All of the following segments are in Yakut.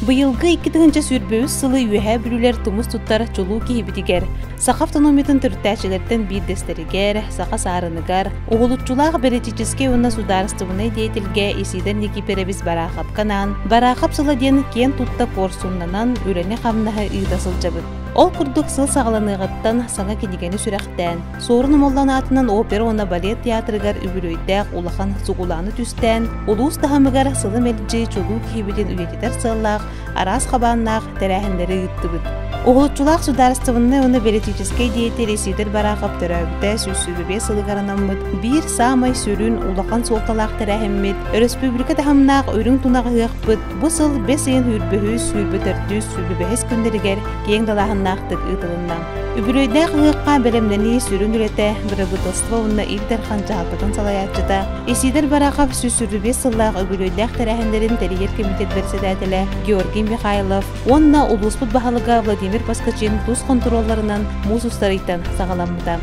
Быйылгы 2023 сылы Үөһээ Бүлүүлэр тумус туттар чулуу киһибитигэр, саха автономиятын төрүттээччилэртэн биирдэстэригэр, саха саарыныгар, уһулуччулаах бэлитиичэскэй уонна судаарыстыбаннай деятельгэ Исидор Никифорович Бараахапка анаан «Бараахап сыла» диэн киэн тутта куорсуннанан үлэни-хамнаһы ыыта сылдьабыт. Ол курдук сыл саҕаланыаҕыттан саҥа кинигэни сүрэхтээн, Суорун Омоллоон аатынан опера уонна балет театрыгар үбүлүөйдээх улахан сугулааны түстээн, улуус таһымыгар сылы мэлдьи чулуу киһибитин үйэтитэр сыаллаах араас хабааннаах тэрээһиннэри ыыттыбыт. Уһулуччулаах судаарыстыбаннай уонна бэлитиичэскэй деятель Исидор Барахов төрөөбүтэ 125 сылыгар анаммыт биир саамай сүрүн улахан суолталаах тэрээһиммит, өрөспүүбүлүкэ таһымнаах үрүҥ тунах ыһыахпыт бу сыл бэс ыйын сүүрбэһүс, сүүрбэ төрдүс, сүүрбэ бэһис күннэригэр киэҥ далааһыннаахтык ыытылынна. Үбүлүөйдээх ыһыахха бэлэмнэнии сүрүн үлэтэ Бырабыыталыстыба уонна Ил Дархан дьаһалтатын салайааччыта Исидор Барахов 125 сыллаах үбүлүөйдээх тэрээһиннэрин тэрийэр кэмитиэт бэрэссэдээтэлэ Георгий Михайлов уонна улууспут баһылыга Владимир Поскачин тус хонтуруолларынан муус устар ыйтан саҕаламмыта.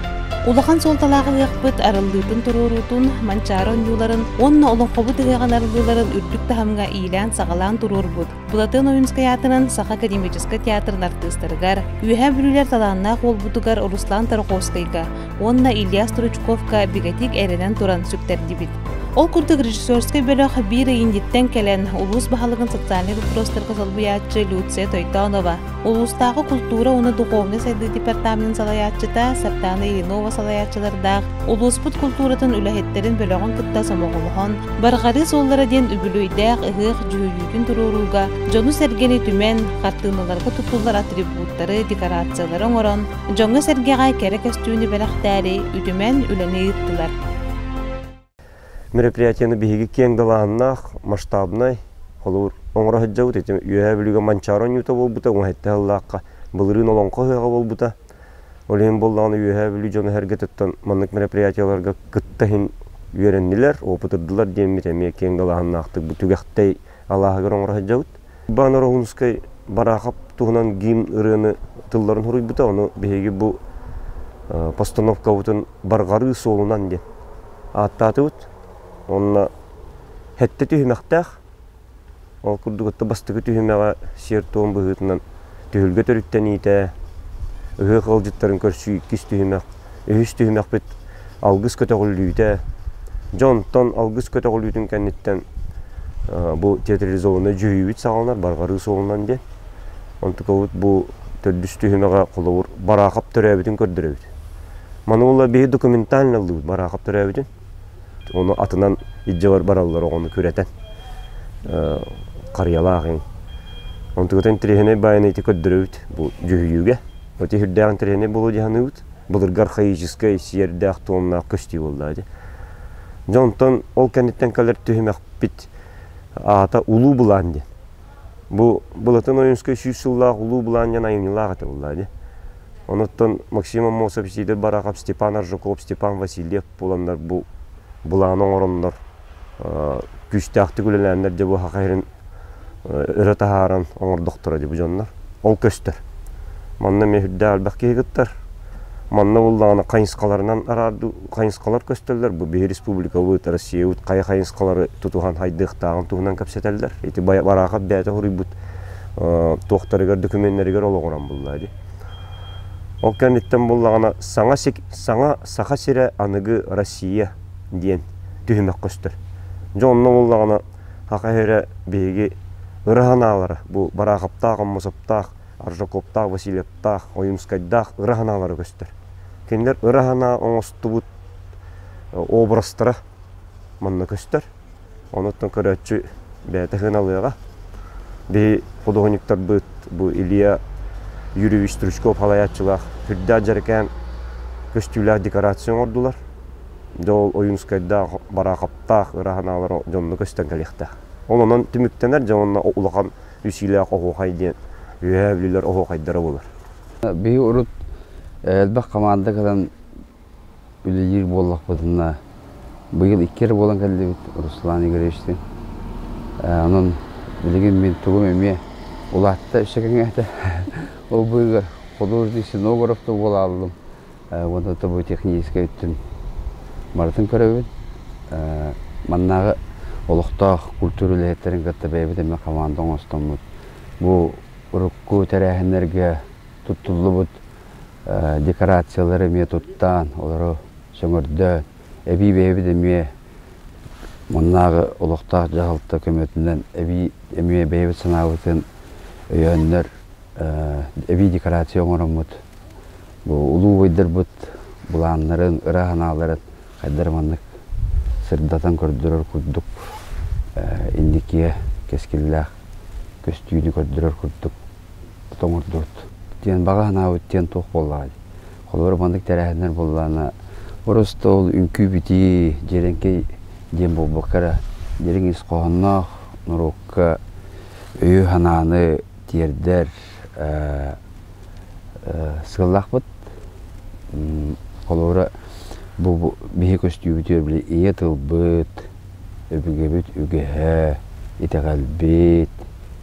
Улахан суолталаах ыһыахпыт арыллыытын туруоруутун, Манчаары оонньууларын уонна Олоҥхобут ыһыаҕын арыллыыларын үрдүк таһымҥа иилээн-саҕалаан туруорбут Былатыан Ойуунскай аатынан Саха академическай театрын артыыстарыгар, Үөһээ Бүлүүлэр талааннаах уолбутугар Руслан Тараховскайга уонна Илья Стручковка бигэтик эрэнэн туран сүктэрдибит. Ол курдук режиссерскай бөлөх биир ый инниттэн кэлэн, улуус баһылыгын социальнай боппуруостарга солбуйааччы Люция Тойтонова, улуустааҕы култуура уонна духовнай сайдыы департаменын салайааччыта Сартана Ильинова салайааччылардаах улууспут култууратын үлэһиттэрин бөлөҕүн кытта сомоҕолоһон, Барҕарыы суоллара диэн үбүлүөйдээх ыһыах дьүһүйүүтүн туруорууга дьону-сэргэни түмэн, хартыыналарга туттуллар атрибуттары, декорациялары оҥорон, дьоҥҥо-сэргэҕэ кэрэ көстүүнү бэлэхтээри үтүмэн үлэни ыыттылар. Мероприятиены биһиги киэҥ далааһыннаах, масштабнай, холобур, оҥоро сылдьабыт. Ити Үөһээ Бүлүүгэ Манчаары оонньуута буолбута, уҥа сыллаахха былырыын Олоҥхо ыһыаҕа буолбута. Ол иһин буоллаҕына Үөһээ Бүлүү дьоно-сэргэтиттэн маннык мероприятиеларга кытта иһин үөрэннилэр, опытырдылар диэммит эмиэ киэҥ далааһыннаахтык бу түгэхтэй алааһыгар оҥоро сылдьабыт. Иван Ороһуунскай Бараахап туһунан гимн ырыаны тылларын суруйбута, ону биһиги бу постановкабытын Барҕарыы суолунан диэн ааттаатыбыт. Онно сэттэ түһүмэхтээх. Ол курдук бастакы түһүмэҕэ сиэр-туом быһыытынан түһүлгэ төрүттэниитэ, ыһыах ыалдьыттарын көрсүү иккис түһүмэх, үһүс түһүмэхпит алгыс көтөҕүллүүтэ. Дьэ онтон алгыс көтөҕүллүүтүн кэнниттэн бу театрализованнай дьүһүйүүбүт саҕаланар, барҕарыы суолунан диэн. Онтукабыт бу төрдүс түһүмэҕэ холобур Бараахап төрөөбүтүн көрдөрөбүт. Маны буолла биһи документально ыллыбыт Бараахап төрөөбүтүн. Ону атынан илдьэ бараллар оҕону күрэтэн харыйалаах иҥ. Онтуката интэриэһинэй баайын ити көрдөрөбүт бу дьүһүйүүгэ. Ити сүрдээх интэриэһинэй буолуо дии саныыбыт. Былыргы архаическай сиэрдээх туомнаах көстүү буолла ити. Дьэ онтон ол кэнниттэн кэлэр түһүмэхпит аата Улуу Былаан диэн. Бу Былатын Ойуунскай 100 сыллаах Улуу Былаан диэн айымньылаах этэ буолла дии. Онуттан Максим Аммосов, Сидор Барахов, Степан Аржаков, Степан Васильев буоланнар бу былааны оҥороннор күүстээхтик үлэлээннэр дьэ бу саха сирин өрө таһааран оҥордохторо дии бу дьоннор. Ол көстөр. Манна эмиэ сүрдээх элбэх киһи кыттар. Манна буоллаҕына хайысхаларынан араардыы хайысхалар көстөллөр. Бу биһи республикабыт, Россиябыт хайа хайысхалары тутуһан хайдыахтааҕын туһунан кэпсэтэллэр. Ити Бараахап бэйэтэ суруйбут туохтарыгар, докуменнарыгар олоҕуран булла дии. Ол кэнниттэн буоллаҕына саҥа, саҥа Саха сирэ аныгы Россия диэн түһүмэх көстөр. Дьэ онно буоллаҕына Саха сирэ биһиги ыра санаалара бу Бараахаптаах, Аммосовтаах, Аржаковтаах, Васильевтаах, Ойуунскайдаах ыра санаалара көстөр. Кинилэр ыра санаа оҥостубут образтара манна көстөр. Онуттан көрөөччү бэйэтэ сыаналыаҕа. Биһи худуоһунньуктарбыт бу Илья Юрьевич Стручков салайааччылаах сүрдээх дьэрэкээн көстүүлээх декорация оҥордулар. Дьэ ол Ойуунскайдаах, Бараахаптаах ыра санаалара дьонно көстөн кэлиэхтээх. Ол онон түмүктэнэр, дьэ уонна улахан үсиилээх оһуохай диэн Үөһээ Бүлүүлэр оһуохайдара буолар. Биһи урут элбэх команда кэлэн үлэлиир буоллахпытына быйыл икки эрэ буолан кэллибит Руслан Игоревичтыын. Онон билигин мин тугум эмиэ улаатта өссө кэҥээтэ. Ол быыһыгар художник сценограф да буолааллым. Уонна тобу техническэй өттүн барытын көрөбүн. Маннааҕы олохтоох культура үлэһиттэрин кытта бэйэбит эмиэ команда оҥостоммут. Бу урукку тэрээһиннэргэ туттуллубут декорациялары эмиэ туттаан, олору сөҥөрдөөн, эбии бэйэбит эмиэ маннааҕы олохтоох дьаһалта көмөтүнэн эбии эмиэ бэйэбит санаабытын өйөөннөр эбии декорация оҥороммут бу улуу убайдарбыт былааннарын, ыра санааларын хайдах маннык сырдатан көрдөрөр курдук инникигэ кэскиллээх көстүүнү көрдөрөр курдук тоҥордубут. Диэн баҕа санаабыт диэн туох буоллаҕай? Холобура маннык тэрээһиннэр буоллаҕына просто ол үҥкүү-битии, дьиэрэҥкэй диэн буолбакка эрэ дириҥ ис хоһоонноох норуокка өйү-санааны тиэрдэр сыаллаахпыт. Холобура бу биһи көстүүбүтүгэр били ийэ тылбыт, өбүгэбит үгэһэ, итэҕэлбит,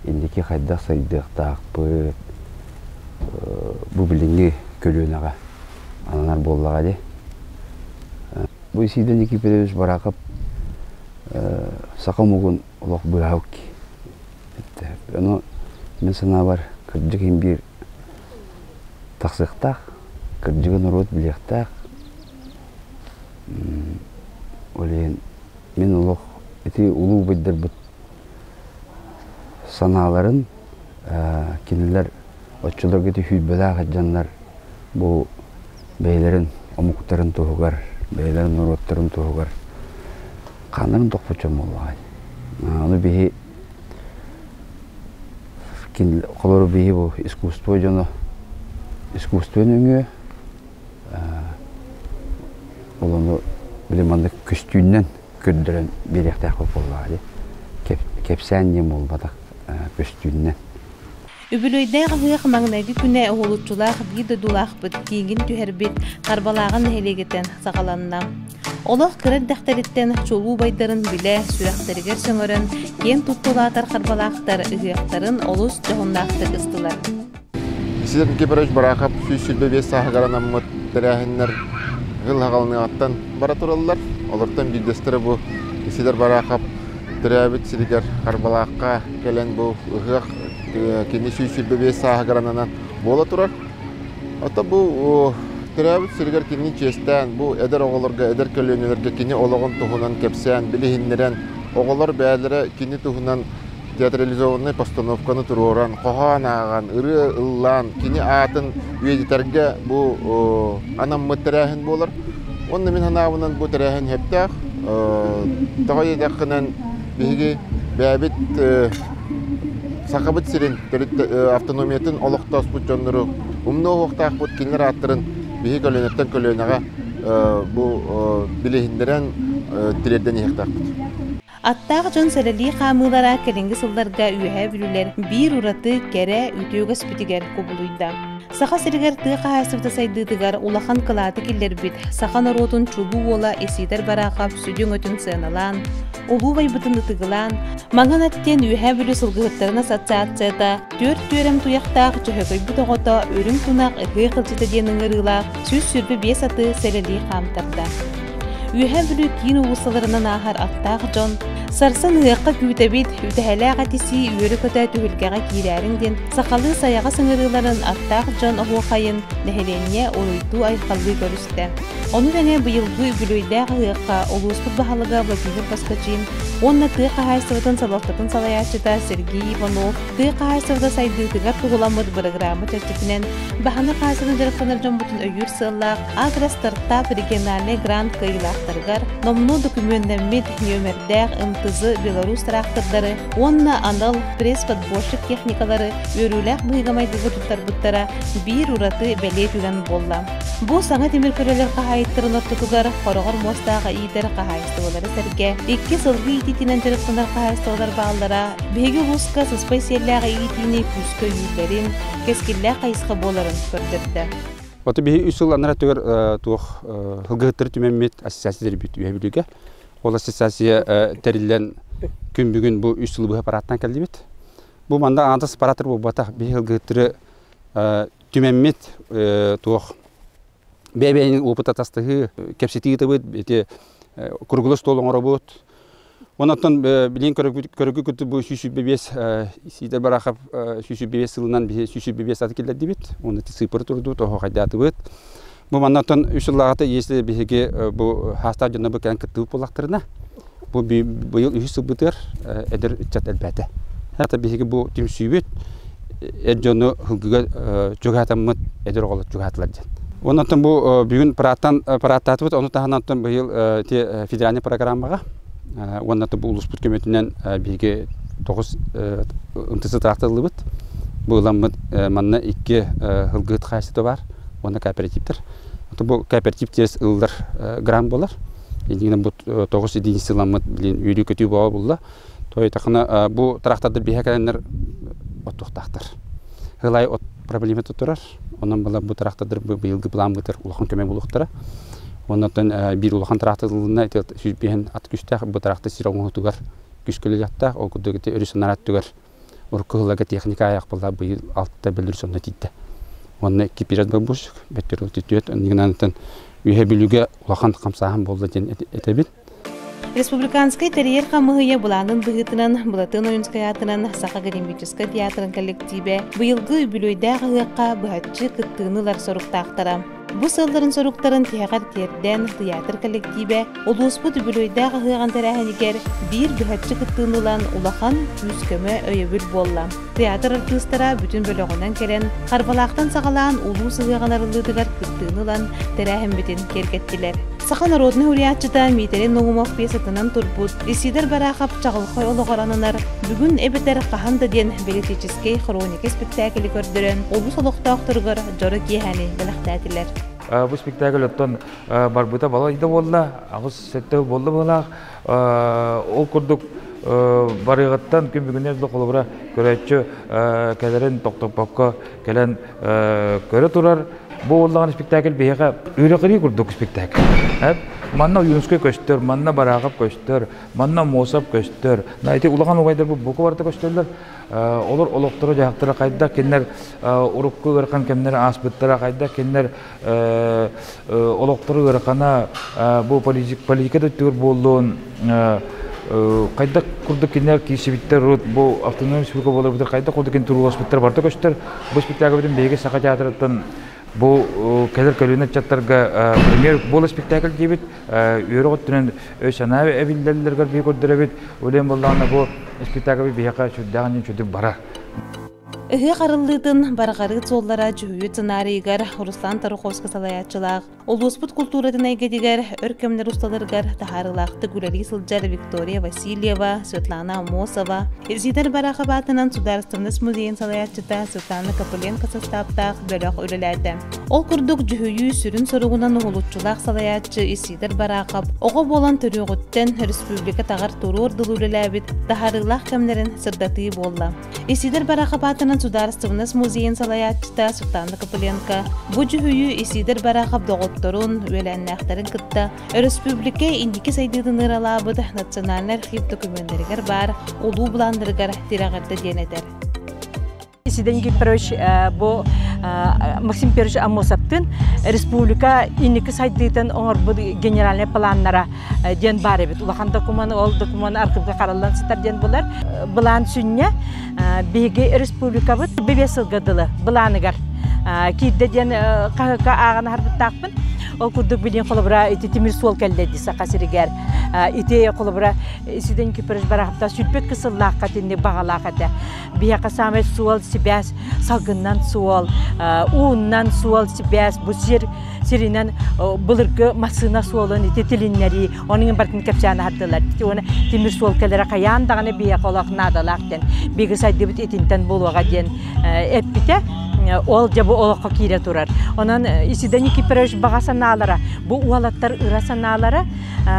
инники хайдах сайдыахтаахпыт бу билиҥҥи көлүөнэҕэ ананар буоллаҕа дии. Бу Исидор Никифорович Бараакап саха омугун олох быыһаабыт киһи. Ону мин санаабар кырдьык иһин биир тахсыахтаах, кырдьыгы норуот билиэхтээх. Ол иһин мин олох ити улуу убайдарбыт санааларын кинилэр оччолорго ити сүүрбэлээх дьоннор бу бэйэлэрин омуктарын туһугар, бэйэлэрин норуоттарын туһугар хааннарын тохпут дьон буоллаҕай. Ону биһи холобур биһи бу искусство дьоно искусство нөҥүө ол ону били маннык көстүүннэн көрдөрөн биэриэхтээх буоллаҕа дии. Кэпсээн диэн буолбатах көстүүннэн. Үбүлүөйдээх ыһыах маҥнайгы күнэ уһулуччулаах биир дойдулаахпыт тииҥин түһэрбит Харбалааҕын нэһилиэгиттэн саҕаланна. Олох кыра эрдэхтэриттэн чулуу убайдарын билэ, сүрэхтэригэр сөҥөрөн, киэн туттулаатар харбалаахтар ыһыахтарын олус дьоһуннаахтык ыстылар. Сидор Никифорович Барахов 125 сааһыгар анаммыт тэрээһиннэр ыһыл аҕалыныаҕыттан бара тураллар. Олортон биирдэстэрэ бу Сидор Барахов төрөөбүт сиригэр Харбалаахха кэлэн бу ыһыах кини 125 сааһыгар ананан буола турар. Ото бу төрөөбүт сиригэр кинини чиэстээн, бу эдэр оҕолорго, эдэр көлүөнэлэргэ кини олоҕун туһунан кэпсээн, билиһиннэрэн, оҕолор бэйэлэрэ кини туһунан театрализованнай постановканы туруоран, хоһоон ааҕан, ырыа ыллаан, кини аатын үйэтитэргэ бу анаммыт тэрээһин буолар. Уонна мин санаабынан бу тэрээһин сөптөөх. Тоҕо диэтэххинэн биһиги бэйэбит Сахабыт сирин төрүт автономиятын олохтооспут дьоннору умнуо уһуохтаахпыт, кинилэр ааттарын биһи көлүөнэттэн көлүөнэҕэ бу билиһиннэрэн тириэрдэн иһиэхтээхпит. Аттаах дьон сэлэлии хаамыылара кэлиҥҥи сылларга Үөһээ Бүлүүлэр биир ураты, кэрэ, үтүө үгэспитигэр кубулуйда. Саха сиригэр тыа хаһаайыстыбата сайдыытыгар улахан кылааты киллэрбит саха норуотун чулуу уола Исидор Барахов сүдү өҥөтүн сыаналаан, улуу убайбытын ытыгылаан, Маҥан ат диэн Үөһээ Бүлүү сылгыһыттарын ассоциацията түөрт түөрэм туйахтаах Дьөһөгөйбүт оҕото үрүҥ тунах ыһыах илдьитэ диэн ыҥырыылаах 125 аты сэлэлии хаамтарда. Үөһээ Бүлүү киин уулуссаларынан ааһар аттаах дьон сарсын ыһыахха күүтэбит, үтэһэлээх этисии үөрэ-көтө түһүлгэҕэ киирээриҥ диэн сахалыы сайаҕас ыҥырыыларын аттаах дьон оһуохайын нэһилиэнньэ уруйдуу-айхаллыы көрүстэ. Ону тэҥэ быйылгы үбүлүөйдээх ыһыахха улууспут баһылыга Владимир Поскачин уонна тыа хаһаайыстыбатын салалтатын салайааччыта Сергей Иванов тыа хаһаайыстыбата сайдыытыгар туһуламмыт бырагыраама чэрчитинэн баһаны хаһаайыстыбанан дьарыктанар дьоммутун өйүүр сыаллаах Агростартап региональнай грант кыайыылаахтарыгар номнуо докумүөннэммит нүөмэрдээх МТЗ Беларусь тыраахтырдары уонна анал пресс-подборщик техникалары үөрүүлээх быһыыга-майгыга туттарбыттара биир ураты бэлиэ түгэн буолла. Бу саҥа тимир көлөлөр хаһаайыттарын ортотугар хороҕор муостаах иитэр хаһаайыстыбалары сэргэ икки сылгы иитиитинэн дьарыктанар хаһаайыстыбалар бааллара биһиги улууска сыспай сиэллээх иитиини күүскэ өйүүллэрин, кэскиллээх хайысха буоларын көрдөрдө. Ото биһи үс сыл анараа өттүгэр туох сылгыһыттары түмэммит ассоциация тэрийбит Үһэ Бүлүүгэ. Ол ассоциация тэриллэн күн бүгүн бу үс сылы быһа парааттан кэллибит. Бу манна аҥаардас аппарааттар буолбатах, биһи сылгыһыттары түмэммит туох бэйэ-бэйэни опыт атастаһыы, кэпсэтии ыытабыт, ити круглый стол оҥоробут. Онон билин көрөгү күтү бу 125 Сидор Барахов 125 сылынан биһи 125 аты киллэрдибит. Оны цифр турду, toho хайдатыбыт. Бу маннатан үс сыллааҕыта если биһиги бу хаастаах дьонно бу кэлэн кыттыбыт буоллахтарына, бу быйыл үһүс сылбытыгар эдэр ыччат элбээтэ. Хата биһиги бу түмсүүбүт эр дьону һылгыга чугаһатаммыт эдэр оҕолор чугаһатылар диэн. Онон бу бүгүн парадтан парадтаатыбыт, ону таһынан быйыл федеральный программаҕа уонна бу улууспут көмөтүнэн биһиги тоҕус МТС тыраахтарыллыбыт. Бу ыламмыт манна икки һылгыһыт хаачыстыба бар уонна кооперативтар. Бу кооператив тиэс ыллар грант болар. Иннинэн бу тоҕус единица ыламмыт билин үөрүү-көтүү боҕо булла. Тойтахына бу трактордар биһэ кэлэннэр оттуохтаахтар. Һылай от проблема турар. Онон була бу трактордар быйылгы план бытыр улахан көмө булуохтара. Оннотон биир улахан трактор ылына сүүрбиһин ат күстээх бу трактор сир оҥоһутугар күскөлө жаттаах ол курдук ити өрүс анарат түгэр урукку сылларга техника аяқ буолла быйыл алта бөлүр сонно тиийдэ. Онно икки пират барбуш бөттөр түтүөт оннигынан үһэ бүлүгэ улахан хамсааһын буолла диэн этэбит. Республиканскай тэрийэр хамыһыйа былаанын быһыытынан Былатын Ойунскай аатынан Саха академическай театрын коллективэ быйылгы үбүлүөйдээх ыһыахха быһаччы кыттыыны ылар соруктаахтара. Бу сылларын соруктарын тиһэҕэр тиэрдэн театр коллективэ улууспут үбүлүөйдээх ыһыаҕын тэрээһинигэр биир быһаччы кыттыыны ылан улахан күүс-көмө өйөбүл буолла. Театр артыыстара бүтүн бөлөҕүнэн кэлэн Харбалаахтан саҕалаан улуус ыһыаҕын арыллыытыгар кыттыыны ылан тэрээһиммитин киэргэттилэр. Саха народнай уруйааччыта Миитэрэй Наумов пьесатынан турбут Исидор Барахов чаҕылхай олоҕор ананар Бүгүн эбэтэр хаһан да диэн бэлитиичэскэй хроника спектаклы көрдөрөн улуус олохтоохторугар дьоро киэһэни бэлэхтээтилэр. Бу спектакль оттон барбыта балайда буолла, аҕыс сэттэ буолла быһыылаах. Ол курдук барыаҕыттан күн бүгүнү да холобура көрөөччү кэлэрин тохтоппокко кэлэн көрө турар. Бу буоллаҕына спектакль биһиэхэ үрэҕирии курдук спектакль. Манна Ойуунскай көстөр, манна Бараахап көстөр, манна Мосов көстөр. Ити улахан убайдар бу бука барыта көстөллөр. Олор олохторо дьаһахтара хайдах кинилэр урукку ыарахан кэмнэри ааспыттара хайдах кинилэр олохторо ыарахана бу политика да өттүгэр буоллун хайдах курдук кинилэр киирсибиттэр урут бу автономия республика буоларбытыгар хайдах курдук кини турууласпыттар барыта көстөр. Бу спектакльбытын биһиги Саха театрыттан бу кэлэр көлүөнэ ыччаттарга премьер буола спектакль диэбит үөрэх өттүнэн өй-санаа эбиллэллэригэр биһи көрдөрөбүт. Үлэм буоллаҕына бу спектакль биһиэхэ сүрдээҕин сүдүк барар. Ыһыах арыллыытын барҕарыы суоллара дьүһүйүү сценарийыгар Руслан Таруховскай салайааччылаах улууспут култууратын эйгэтигэр өр кэмнэр усталарыгар таһаарыылаахтык үлэлии сылдьар Виктория Васильева, Светлана Аммосова, Изидар Барахов аатынан Судаарыстыбаннас музейын салайааччыта Светлана Копыленко састааптаах бөлөх үлэлээтэ. Ол курдук дьүһүйүү сүрүн соругунан уһулуччулаах салайааччы Исидор Барахов оҕо буолан төрүөҕүттэн республика таҕар туруор дылы үлэлээбит таһаарыылаах кэмнэрин сырдатыы буолла. Исидор Барахов аатынан Судаарыстыбаннас музейын салайааччыта Светлана Копыленко бу дьүһүйүү Исидор Барахов доҕотторун, үөлээннээхтэрин кытта өрөспүүбүлүкэ инники сайдыытын ыралаабыт Национальнай архив документарыгар баар улуу былааннарыгар тирэҕирдэ диэн этэр. Исидор Никифорович бу Максим Перович Аммосовтын республика инники сайдыытын оҥорбут генеральный планнара диэн баар эбит. Улахан документ, ол документ архивга хараллан сытар диэн булар. Былаан сүнньэ биһиги республикабыт бэбиэс сылга дылы былааныгар киирдэ диэн хаһыакка ааҕан аһарбыттаахпын. Ол курдук билин холобура ити тимир суол кэллэ дии Саха сиригэр. Ити холобура Исидор Никифорович Бараховта сүрбэт кысыллаахха итинник баҕалаах этэ. Биһиэхэ саамай суол сибээс салгыннан суол, ууннан суол сибээс бу сир сиринэн былыргы массыына суолун ити тилиннэрии оның барытын кэпсээн аһардылар. Ити тимир суол кэлэрэ хайаан даҕаны биһиэхэ олох наадалаах диэн биһиги сайдыбыт итинтэн буолуоҕа диэн эппитэ. Ол дьэ бу олоххо киирэ турар. Онон Исидор Никифорович баҕа санаалара, бу уолаттар ыра санаалара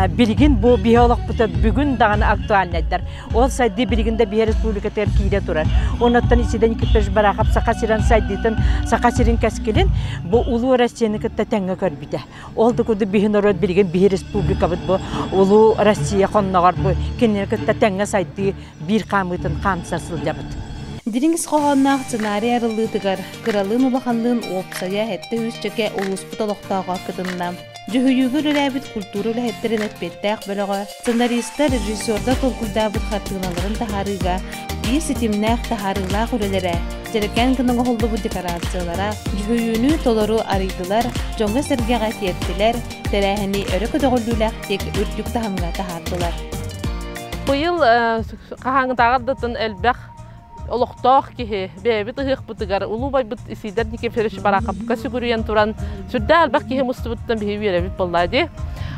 билигин бу биһи олохпута бүгүн даҕаны актуальнайдар. Ол сайдыы билигин да биһи республикатыгар киирэ турар. Онуттан Исидор Никифорович Барахов Саха сирин сайдыытын, Саха сирин кэскилин бу улуу Россияны кытта тэҥҥэ көрбүтэ. Ол да курдук биһи норуот билигин биһи республикабыт бу улуу Россия хонноҕор бу кинини кытта тэҥҥэ сайдыы биир хаамыытын хаамса сылдьабыт. Дириҥ ис хоһоонноох сценарий арыллыытыгар кыралыын улаханныын уопсайа 7 чөкө улууспут олохтооҕо кытынна. Дьүһүйүүгэ үлэлээбит культура үлэһиттэрин эппиэттээх бөлөҕө, сценаристар, режиссердар толкуйдаабыт хартыыналарын таһаарыыга биир ситимнээх таһаарыылаах үлэлэрэ, дьэрэкээн гына оҥоһуллубут декорациялара дьүһүйүүнү толору арыйдылар, дьоҥҥо-сэргэҕэ тиэртилэр, тэрээһини өрө көтөҕүллүүлээхтик үрдүк таһымҥа таһаардылар. Быйыл хаһааҥҥытааҕар да элбэх олохтоох киһи бэйэбит ыһыахпытыгар улуу байбыт Исидор Никифорович Бараахапка сүгүрүйэн туран сүрдээх элбэх киһи мустубуттан биһи үөрэбит буолла дии.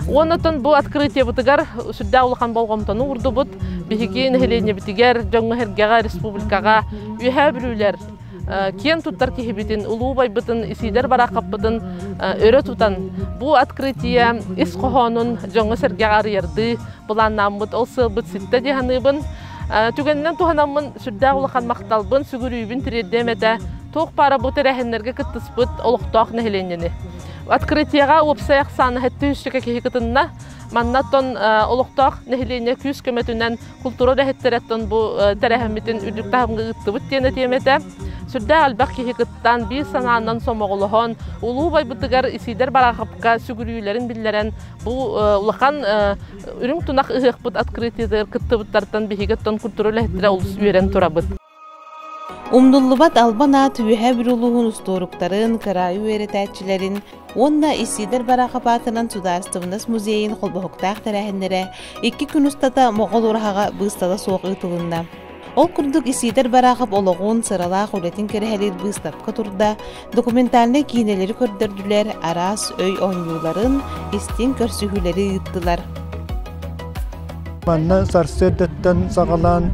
Уоннатон бу открытиебытыгар сүрдээх улахан болҕомтону уурдубут. Биһиги нэһилиэнньэбитигэр, дьоҥҥо-сэргэҕэ, республикаҕа Үөһээ Бүлүүлэр киэн туттар киһибитин, улуу байбытын Исидор Бараахаппытын өрө тутан бу открытие ис хоһоонун дьоҥҥо-сэргэҕэ арыйардыы былааннааммыт, ол сыалбыт ситтэ дии саныыбын. Түгэнинэн туһанаммын сүрдээх улахан махталбын, сүгүрүйүүбүн тириэрдиэм этэ. Туох баара бу тэрээһиннэргэ кыттыспыт олохтоох нэһилиэнньэни. Открытиеҕа уопсай ахсаана 700 киһи кытынна. Манна оттон олохтоох нэһилиэнньэ күүс көмөтүнэн култуура үлэһиттэрэттэн бу тэрээһиммитин үрдүк таһымҥа ыыттыбыт диэн этиэм этэ. Сүрдээх элбэх киһи кыттан, биир санаанан сомоҕолоһон, улуу байбытыгар Исидор Бараховка сүгүрүйүүлэрин биллэрэн, бу улахан Үрүҥ тунах ыһыахпыт открытиетыгар кыттыбыттартан биһиги оттон культура үлэһиттэрэ олус үөрэн турабыт. Умнуллубат албан аат Үөһээ Бүлүү улууһун устуоруктарын, кыраайы үөрэтээччилэрин уонна Исидор Барахов аатынан Судаарыстыбаннас музейын холбоһуктаах тэрээһиннэрэ икки күн устата Моҕол ураһаҕа быыстала суох ыытылынна. Ол курдук Исидор Барахов олоҕун, сыралаах үлэтин кэрэһэлиир быыстапка турда, документальнай киинэлэри көрдөрдүлэр, араас өй оонньууларын, истиҥ көрсүһүүлэри ыыттылар. Манна сарсыардаттан саҕалаан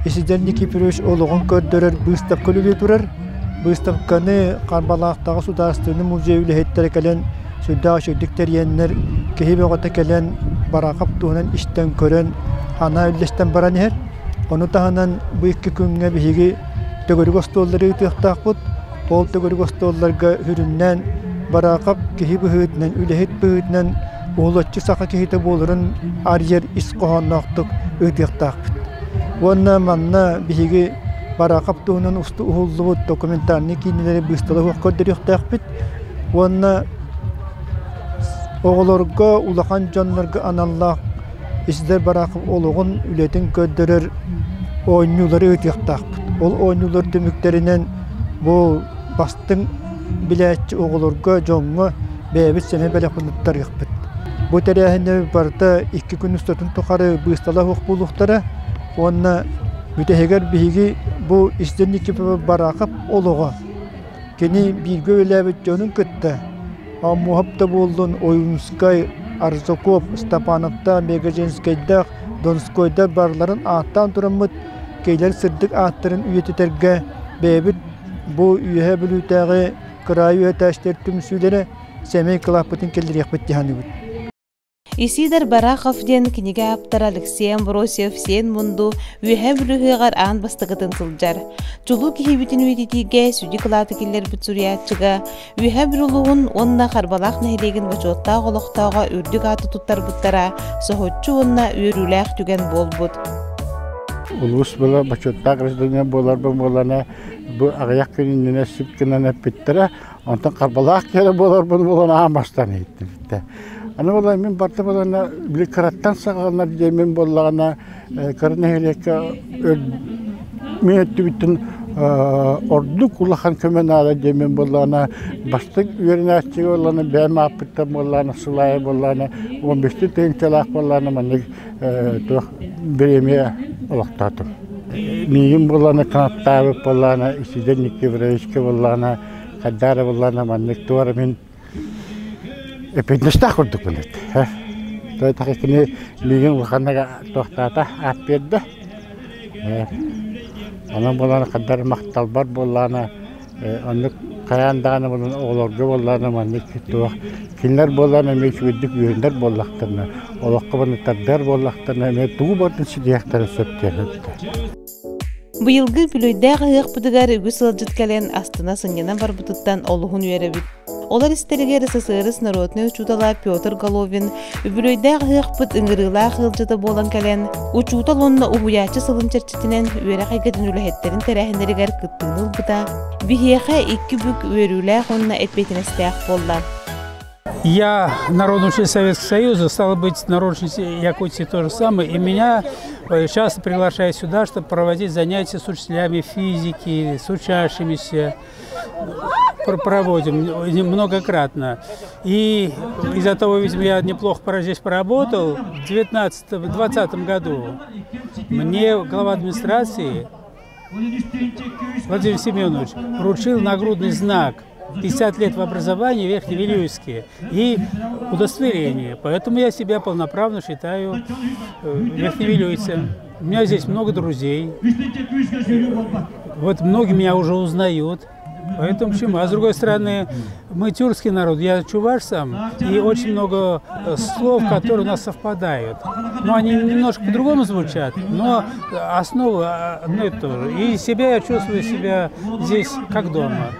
Исидор Никифорович олоҕун көрдөрөр быыстапка үлэлии турар. Быыстапканы Харбалаахтааҕы судаарыстыбаннай музей үлэһиттэрэ кэлэн сүрдээх үчүгэйдик тэрийэннэр, киһи бөҕөтө кэлэн Бараахап туһунан истэн көрөн, анаа үллэстэн баран иһэр. Ону таһынан бу икки күҥҥэ биһиги төгүрүк остуоллары ыытыахтаахпыт. Ол төгүрүк остуолларга сүрүннээн Бараахап киһи быһыытынан, үлэһит быһыытынан уһулуччу саха киһитэ буоларын арыйар ис хоһоонноохтук ыытыахтаахпыт. Уонна манна биһиги Бараахап туһунан уһуллубут документальнай киинэлэри быыстала суох көрдөрүөхтээхпит. Уонна оҕолорго, улахан дьоннорго аналлаах Исидор Барахов олоҕун, үлэтин көрдөрөр оонньуулары ыытыахтаахпыт. Ол оонньуулар түмүктэринэн бу бастыҥ билээччи оҕолорго, дьоҥҥо бэйэбит сэмэй бэлэхпин туттарыахпыт. Бу тэрээһиннэр барыта икки күн устатын тухары быыстала суох буолуохтара уонна бүтэһигэр биһиги бу Исидор Никифоров Барахов олоҕо кини бииргэ үлэлээбит дьонун кытта Аммуһап да буоллун, Ойуунускай, Аржаков, Степановтаах, Мегаженскэйдээх, Донскойдар барыларын ааттаан тураммыт, кинилэр сырдык ааттарын үйэтитэргэ бэйэбит бу Үөһээ Бүлүүтээҕи кыраайы үөрэтээччилэр түмсүүлэрэ сэмэй кылааппытын киллэриэхпит дии саныыбыт. Исидор Барахов диэн кинигэ ааптара Алексей Амбросьев Сиэн Мунду Үөһээ Бүлүү аан бастакытын сылдьар. Чулуу киһибитин үйэтитиигэ сүдү кылааты киллэрбит суруйааччыга Үөһээ Бүлүү улууһун уонна Харбалаах нэһилиэгин бочуоттаах олохтооҕо үрдүк ааты туттарбыттара соһуччу уонна үөрүүлээх түгэн буолбут. Улуус была бочуоттаах гражданин буоларбын буолана бу аҕыйах күн иннинэ сүп гынан эппиттэрэ. Онтон Харбалаах киһи буоларбын буолан аан бастаан иһиттибиттэ. Аны буолан мин барда буолана били кыраттан саҕаланар диэмин буоллаҕына кыра нэһилиэккэ мин өттүбүттэн ордук улахан көмө наада диэмин буоллаҕына бастыҥ үөрэнээччигэ буоллаҕына бэйэм ааппыттан буоллаҕына сыл аайы буоллаҕына уон бэстии тыһыынчалаах буоллаҕына маннык туох бириэмийэ олохтоотум. Миигин буоллаҕына кынаттаабыт буоллаҕына Исидор Никифоровичка буоллаҕына хайдах эрэ буоллаҕына маннык туора мин эппиэтинэстээх курдукпун эт. Тоҕо кини миигин улаханнык туохтаата аат биэрдэ. Онон буолан хандар махталбар буоллаҕына оннук хайаан даҕаны буолан оҕолорго буоллаҕына маннык туох кинилэр буоллаҕына эмиэ үчүгэйдик үөрэнэр буоллахтарына олоххо манныктардар буоллахтарына эмиэ тугу барытын ситиһиэхтэрин сөп диэн эттэ. Быйылгы үбүлүөйдээх ыһыахпытыгар үгүс ыалдьыт кэлэн астына сынньанан барбытыттан олуһун үөрэбит. Олор истэригэр СССР народнай учуутала Петр Головин үбүлүөйдээх ыһыахпыт ыҥырыылаах ыалдьыта буолан кэлэн, учуутал уонна уһуйааччы сылын чэрчитинэн үөрэх эйгэтин үлэһиттэрин тэрээһиннэригэр кыттыыны ылбыта биһиэхэ икки бүк үөрүүлээх уонна эппиэтинэстээх буолла. Я народный учитель Советского Союза, стало быть, народный учитель Якутии то же самое. И меня часто приглашают сюда, чтобы проводить занятия с учителями физики, с учащимися. Проводим многократно. И из-за того, видимо, я неплохо здесь поработал, в 2020 году мне глава администрации Владимир Семенович вручил нагрудный знак 50 лет в образовании в Верхневилюйске и удостоверение. Поэтому я себя полноправно считаю верхневилюйцем. У меня здесь много друзей. Вот многие меня уже узнают. Поэтому почему? А с другой стороны, мы тюркский народ, я чуваш сам, и очень много слов, которые у нас совпадают. Но они немножко по-другому звучат, но основа одно и то же. И себя я чувствую себя здесь как дома.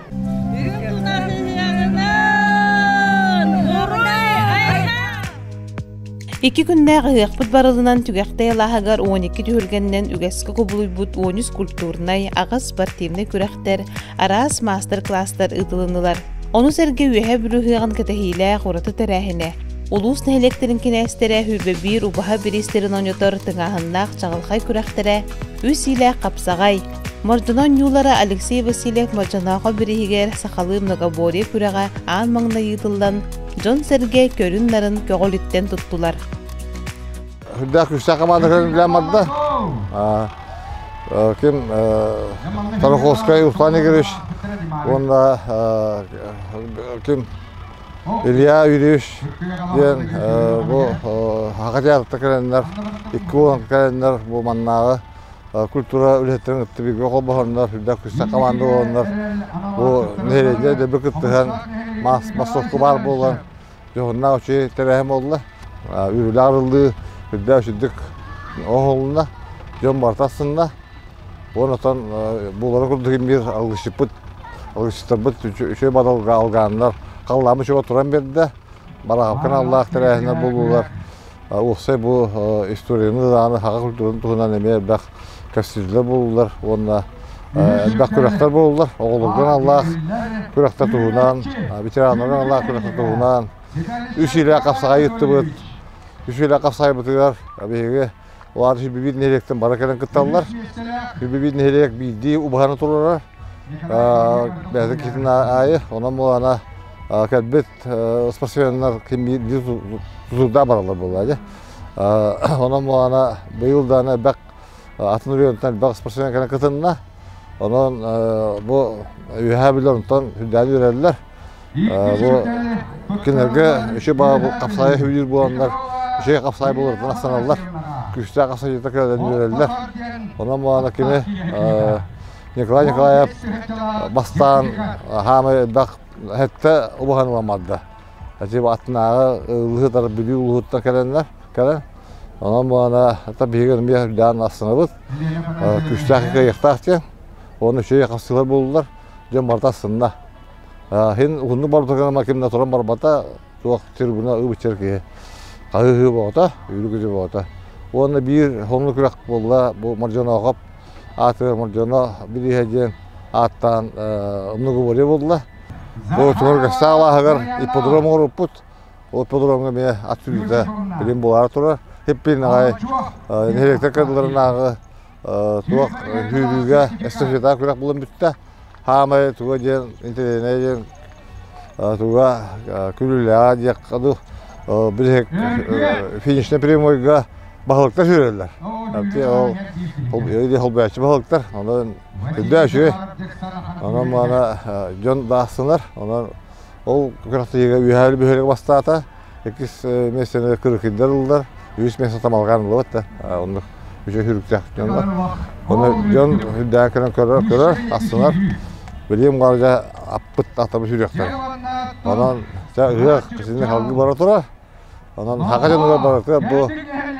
Икки күннээх ыһыахпыт барылынан түгэхтэй алааһыгар 12 түһүлгэннэн үгэскэ кубулуйбут 13 культурнай, аҕыс спортивнай күрэхтэр, араас маастар-класстар ыытылыннылар. Ону сэргэ Үөһээ Бүлүү ыһыаҕын кэтэһиилээх ураты тэрээһинэ, улуус нэһилиэктэрин кинээстэрэ сүүрбэ биир убаһа бириистэрин оонньотор тыҥааһыннаах чаҕылхай күрэхтэрэ, үс иилээх хапсаҕай, Мордьоно оонньуулара Алексей Васильев Мордьоноохо бирииһигэр сахалыы многоборье күрэҕэ аан маҥнай ыытыллан, дьон-сэргэ көрүн-нарын көҕүлүттэн туттулар. Үрдээх күүстээх команда көрүллэн барда. Ким Тараховскай Руслан Игоревич уонна ким Илья Юрьевич диэн бу Хаха театрта кэлэннэр, икки уон кэлэннэр бу маннааҕы культура үлэһиттэрин кытта бииргэ холбоһоннор, үрдээх күүстээх команда буоланнар бу нэһилиэнньэ дөбө кыттыһан массовка баар буолан дьоһуннаах үчүгэй тэрээһин буолла. Үөрүүлээх арыллыы үрдээх үчүгдүк оҥоһулунна, дьон барыта астынна. Уонна оттон буолара курдук биир алгысчыппыт, алгысчыттарбыт үчүгэй бадалга алгааннар халлааммыт үчүгэй туран биэрдэ. Бараҕапкын аллаах тэрээһиннэр буоллулар. Уопсай бу историяны даҕаны саха культуратын туһунан эмиэ элбэх кэпсэтиилэр буоллулар уонна элбэх күрэхтэр буоллулар. Оҕолорго аналлаах күрэхтэр туһунан, ветераннарга аналлаах күрэхтэр туһунан үс иилээх хапсаҕай ыыттыбыт. Үс иилээх хапсаҕайбытыгар биһиги улахан Сүбүбүт нэһилиэктэн бары кэлэн кытталлар. Сүбүбүт нэһилиэк биирдии убаһаны туруорар. Бэйэтин киһитин аайы, онон буолана кэлбит спортсменнар ким биирдии тутуурдаах бараллар буолла дии. Онон буолана быйыл даҕаны элбэх атын районтан элбэх спортсмен кэлэн кытынна. Онон бу үөһээ билэр онтон үрдээн үөрэллэр. Бу кинилэргэ үчүгэй баҕа хапсаайы сөбүлүүр буоланнар, үчүгэй хапсаай буоларыттан ахсаналлар. Күүстээх хапсайыыта кэлэн үөрэллэр. Онон буолана кини Николай Николаев бастаан хаамай элбэх сэттэ убаһан ылан барда. Ити аттынааҕы ылыһытар Бүлүү улууһуттан кэлэннэр кэлэн онон буолана биһиги эмиэ үрдээн астынабыт. Күүстээх кыайыахтаах диэн. Уонна үчүгэй хапсыылар буоллулар. Дьон барыта астынна. Хин уһуннук барбыта ким да туран барбата, туох трибуна ыбыччар киһи хаһыы боҕото, үүрү боҕото. Уонна биир хонуу күрэх буолла бу Мордьоноохоп аатыгар Мордьоно бирииһэ диэн ааттаан многоборье буолла. Бу Тумаргастаах алааһыгар ипподром оҥорбуппут. Ол ипподромҥа эмиэ ат сүүрүүтэ билим буолаары турар. Хиппин аҕай нэһилиэктэр кырдыларынааҕы туох сүүрүүгэ эстафета күрэх буолан бүттэ. Хаамай туга диэн интэриэһинэй диэн туга күлүүлээҕэ диэххэ дуу билиһик финишнэй прямойга баһылыктар сүүрэллэр. Ол холбооччу баһылыктар. Онон үрдээ үчүгэй. Онон маана дьон даахсынар. Онон ол күрэхтэһиигэ үөһээ бөһүөлэк бастаата. Иккис миэстэни Кырыкыйдар ыллар. Үһүс миэстэ Тамалҕаан ыллыбат да. Оннук үчүгэй хүрүктээх дьоннор. Ону дьон үрдээн кэлэн көрөр, көрөр, астынар. Билиим барыга аппыт атабы сүрүөхтэрэ. Онон чэ ыһыах итинник салгыы бара турар. Онон саха дьонугар барыта бу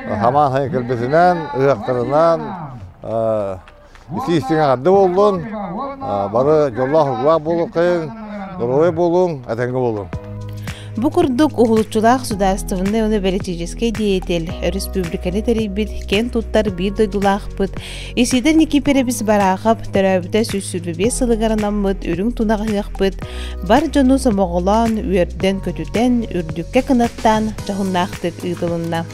хамаан хайын кэлбитинэн, ыһыахтарынан ити истиҥ эҕэрдэ буоллун, бары дьоллоох-угулаах буолуоххайыҥ, доруобай буолуҥ, этэҥҥэ буолуҥ. Бу курдук уһулуччулаах судаарыстыбаннай уонна бэлитиичэскэй деятель, өрөспүүбүлүкэни тэрийбит, киэн туттар биир дойдулаахпыт Исидор Никифорович Барахов төрөөбүтэ 125 сылыгар анаммыт үрүҥ тунах ыһыахпыт бар дьону сомоҕолоон, үөрдэн-көтүтэн, үрдүккэ кынаттаан дьоһуннаахтык ыытылынна.